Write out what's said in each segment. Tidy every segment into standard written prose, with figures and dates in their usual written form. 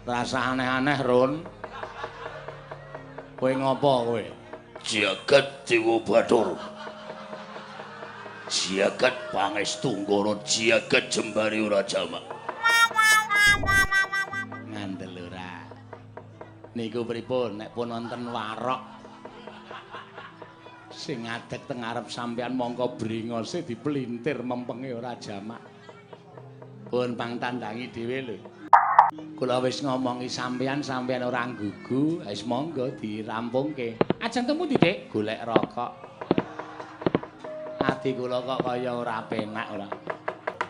Rasa aneh-aneh, Run. Kowe ngopo kowe? Jagat Dewa Bathara. Jagat Pangestu Nggara, jagat jembare ora jamak. Ngandel ora. Niku pripun nek pun wonten warok sing ngadeg teng ngarep sampean mongko bringose dipelintir mempenge ora jamak. Pun pangtandangi dhewe lho. Kula wis ngomongi sampean, sampean ora nggugu, wis monggo dirampungke. Ajeng temu ndi, Dik? Golek rokok. Ati kula kok kaya ora penak ora.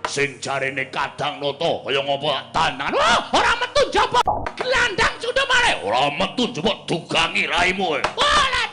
Sing jarene Kadang Nata kaya ngopo tandangan. Wah, ora metu njaba. Glandang sunda male. Ora metu njaba dugangi raimu. Wah, lah.